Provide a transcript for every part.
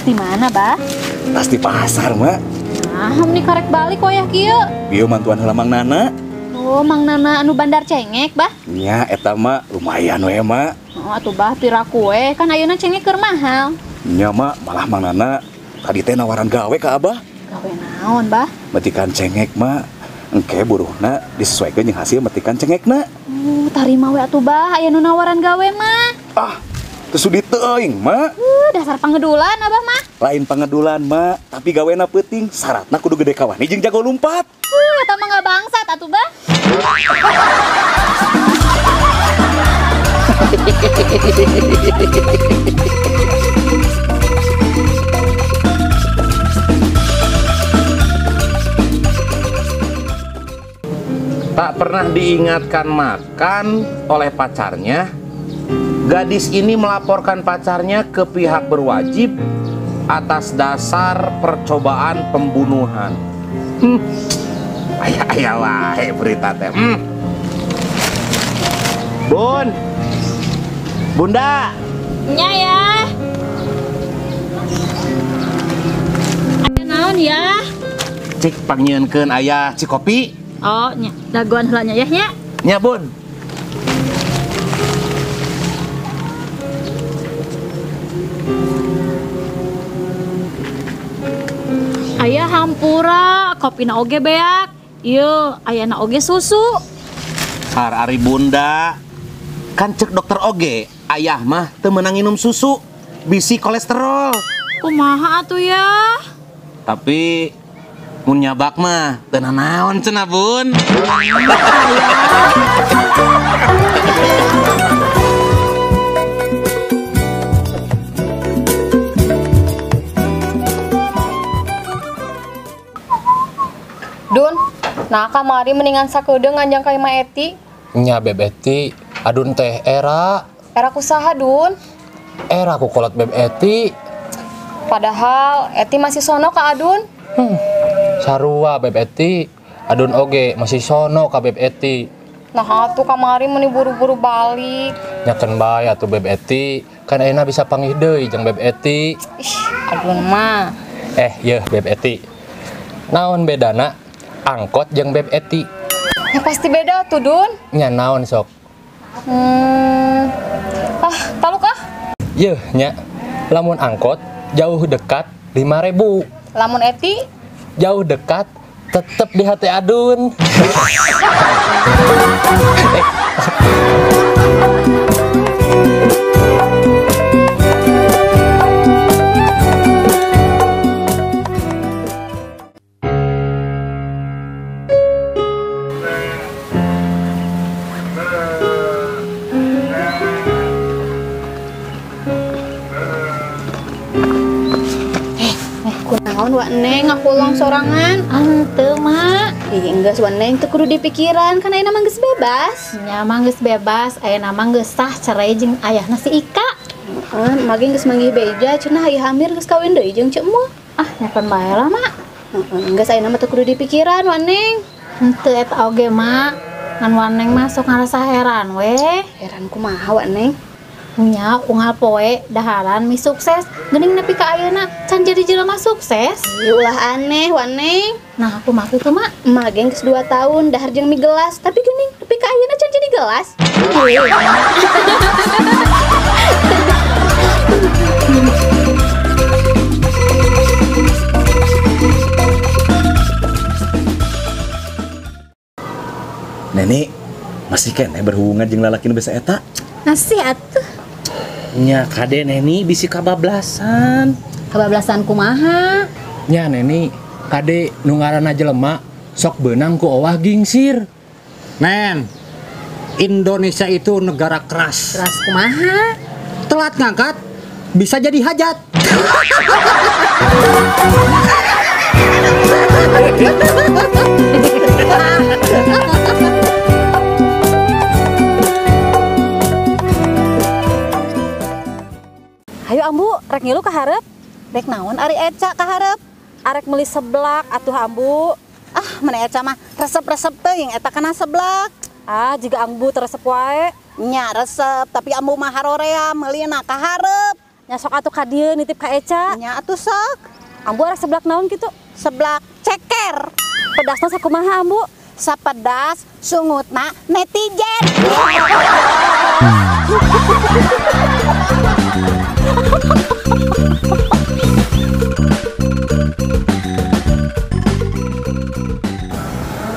Di mana, Bah? Tas di pasar, Mak. Nah, meni karek balik wayah kieu. Ieu mantuan heula Mang Nana. Oh, Mang Nana anu bandar cengek, Bah? Nya eta mah lumayan we, Mak. Oh, atuh Bah piraku we, kan ayeuna cengek keur mahal. Nya, Mak, malah Mang Nana tadi teh nawaran gawe ka Abah. Gawe naon, Bah? Metikan cengek, Mak. Engke buruhna disesuaikan jeung hasil metikan cengekna. Oh, tarima we atuh Bah, aya nu nawaran gawe mah. Ah, teu sudi teuing, Mak. Dasar pangedulan Abah mah. Lain pangedulan, Mak, tapi gawena peuting, syaratna kudu gede kawani jeung jago lumpat. Eta mah nggak bangsat atuh, Bah. Tak pernah diingatkan makan oleh pacarnya, gadis ini melaporkan pacarnya ke pihak berwajib atas dasar percobaan pembunuhan. Ayah wae berita teh. Bun, Bunda. Nya ya. Aya naon ya? Cik pangnyieunkeun aya cikopi. Oh, nya, dagoan heula nya ya nya. Nya, Bun. Aya hampura, kopina oge beak. Ieu ayana oge susu. Har ari Bunda. Kan cek dokter oge, ayah mah teu meunang minum susu, bisi kolesterol. Kumaha atuh ya? Tapi mun nyabak mah teu nanaon cenah, Bun. Dun, nah kamari mendingan sakedeung nganjang ka Ima Eti. Nya Beb Eti, adun teh era. Era kusaha, Dun? Era ku kolot Beb Eti. Padahal Eti masih sono ka Adun. Sarua Beb Eti, adun oge masih sono ka Beb Eti. Nah atuh kamari meni buru-buru balik. Nyakeun bae atuh Beb Eti, kan ayeuna bisa panggih deui jeung Beb Eti. Ih, adun mah. Yeuh Beb Eti. Naon bedana angkot jeung Beb Eti? Ya pasti beda tuh, Dun. Nya naon sok? Ah, taluk ah. Yeuh nya, lamun angkot jauh dekat 5.000. Lamun Eti jauh dekat tetep di hati adun. Kunaon wa Neng ngakulong sorangan? Henteu, Mak. Ih, enggeus wa Neng teu kudu dipikiran kan ayeuna mah geus bebas. Nya mah geus bebas, ayeuna mah geus sah cerai jeung ayahna si Ika. Heeh, mage geus manggih beja cenah aya Amir geus kawin deui jeung Ceu Emoh. Ah, nyakeun bae lah, Mak. Heeh, enggeus ayeuna mah teu kudu dipikiran wa Neng. Henteu eta oge, Mak. Ngan wa Neng mah sok ngarasa heran we. Heran kumaha wa Neng? Nya unggal poe daharan mi sukses geuning nepi ka ayeuna can jadi jelema sukses. Ih, ulah aneh wa Neng. Nah, aku mah kitu, Mak. Emak ge geus 2 tahun dahar jeung mie gelas, tapi geuning nepi ka ayeuna can jadi gelas. Neni, masih keneh berhubungan jeung lalaki nu besa eta? Masih atuh. Nya kade Neni bisi kabablasan. Kabablasan kumaha? Nya Neni, kade nu ngaranna jelema sok beunang ku owah gingsir. Nen, Indonesia itu negara keras. Keras kumaha? Telat ngangkat bisa jadi hajat. Ayo Ambu, rek ngilu ka hareup. Rek naon ari Eca ka hareup? Arek meuli seblak atuh Ambu. Ah, mana Eca mah resep-resep teuing eta kana seblak. Ah, jiga Ambu teu resep wae. Nya resep, tapi Ambu mah harorea meulina ka hareup. Nya sok atuh ka dieu nitip ka Eca. Nya atuh sok. Ambu arek seblak naon kitu? Seblak ceker. Pedasna sakumaha Ambu? Sapedas sungutna netizen.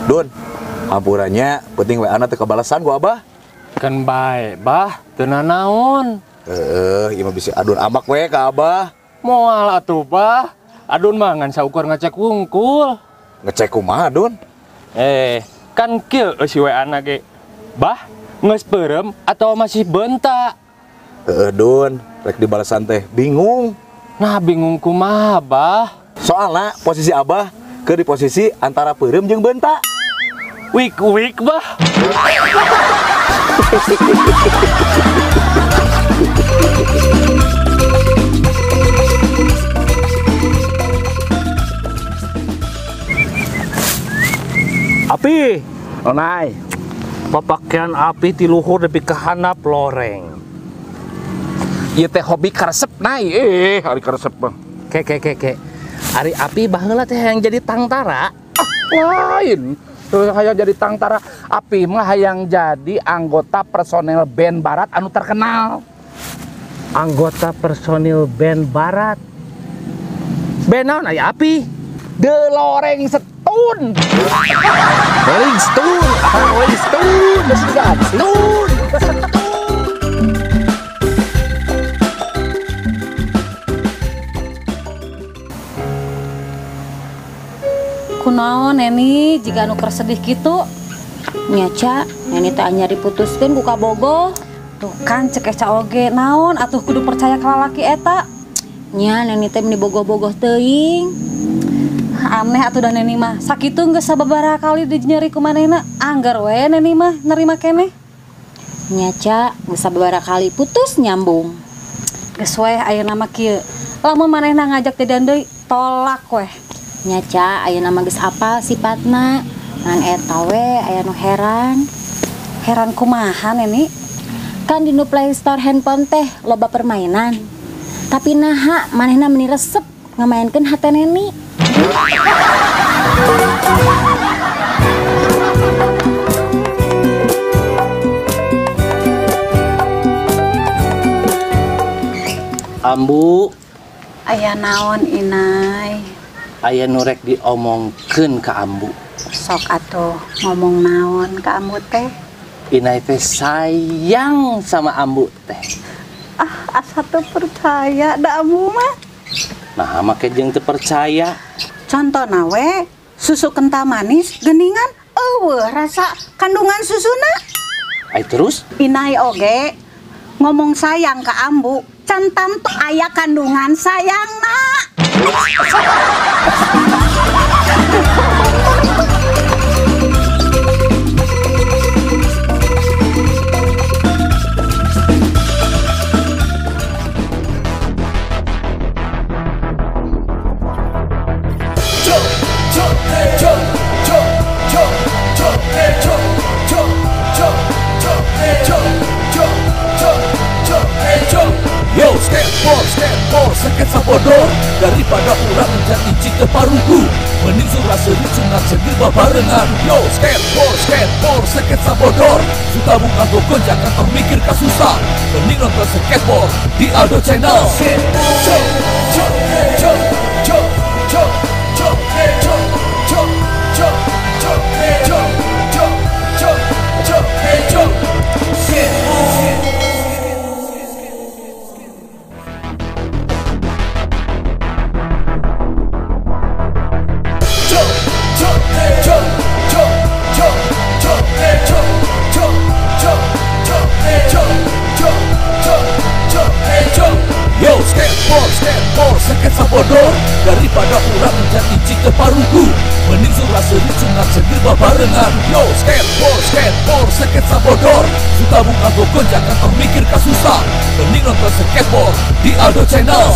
Dun, hampurannya penting WA na teu kabalasan ku Abah. Kan bae, Bah, teu nanaon. Heeh, ieu mah bisi adun ambak we ka Abah. Moal atuh, Bah. Adun mah ngan saukur ngecek wungkul. Ngecek kumaha, Dun? Kan kieu si WA na ge. Bah, geus peureum atau masih bentak? Heeh, Dun, rek dibalasan teh bingung. Nah, bingung kumaha, Bah? Soalna posisi Abah ke di posisi antara peureum jeung bentak. Wik wik, Bah. Api, onai. Papakaian api ti luhur nepi ka handap loreng. Ieu teh hobi karesep nai. Ari karesep mah. Ke ke ke ke. Ari api baheula teh hayang jadi tangtara. Ah, lain. Terus hayang jadi tangtara. Api mah hayang jadi anggota personel band barat anu terkenal. Anggota personil band barat. Band naon aya api? The Loreng Stone. Rolling Stone, Rolling Stone, Stone. Kunaon Neni jika anu keur sedih kitu? Nya Ca, Neni teh anyar diputuskeun ku kabogoh. Tuh kan cek Eca oge naon atuh kudu percaya ka lalaki eta. Nya Neni teh meni bogoh-bogoh teuing. Aneh atuh da Neni mah. Sakitu geus sababaraha kali dinyeri ku manehna, angger we Neni mah nerima keneh. Nya Ca, geus sababaraha kali putus nyambung. Geus we ayeuna mah kieu. Lamun manehna ngajak jadian deui, tolak we. Nya Ca, ayeuna mah geus apal sipatna. Ngan eta we aya nu heran. Heran kumaha Neni? Kan di nu Play Store handphone teh loba permainan. Tapi naha manehna meni resep ngamaenkeun hate Neni. Ambu, aya naon Inai? Aya nu rek diomongkeun ka Ambu. Sok atuh ngomong naon ka Ambu teh? Inai teh sayang sama Ambu teh. Ah, asa teu percaya da Ambu mah. Nah, make jeung teu percaya. Contona we, susu kental manis geuningan eueuh rasa kandungan susuna. Ai terus? Inai oge ngomong sayang ka Ambu, can tantu aya kandungan sayangna. Yo, skateboard, skateboard, seket sabodor. Daripada urang jadi cita parugu, mending surah seri sunat segir babarengan. Yo, skateboard, skateboard, seket sabodor. Suka bukan gogon, jangan termikir kasusah. Mending nonton skateboard di Aldo Channel. Yo, skateboard, skateboard, seket sabodor. Daripada urang jadi cita parugu, mending surah seri sunat segir babarengan. Yo, skateboard, skateboard, seket sabodor. Suka bukan gogon, jangan termikir kasusah. Mending nonton skateboard di Aldo Channel.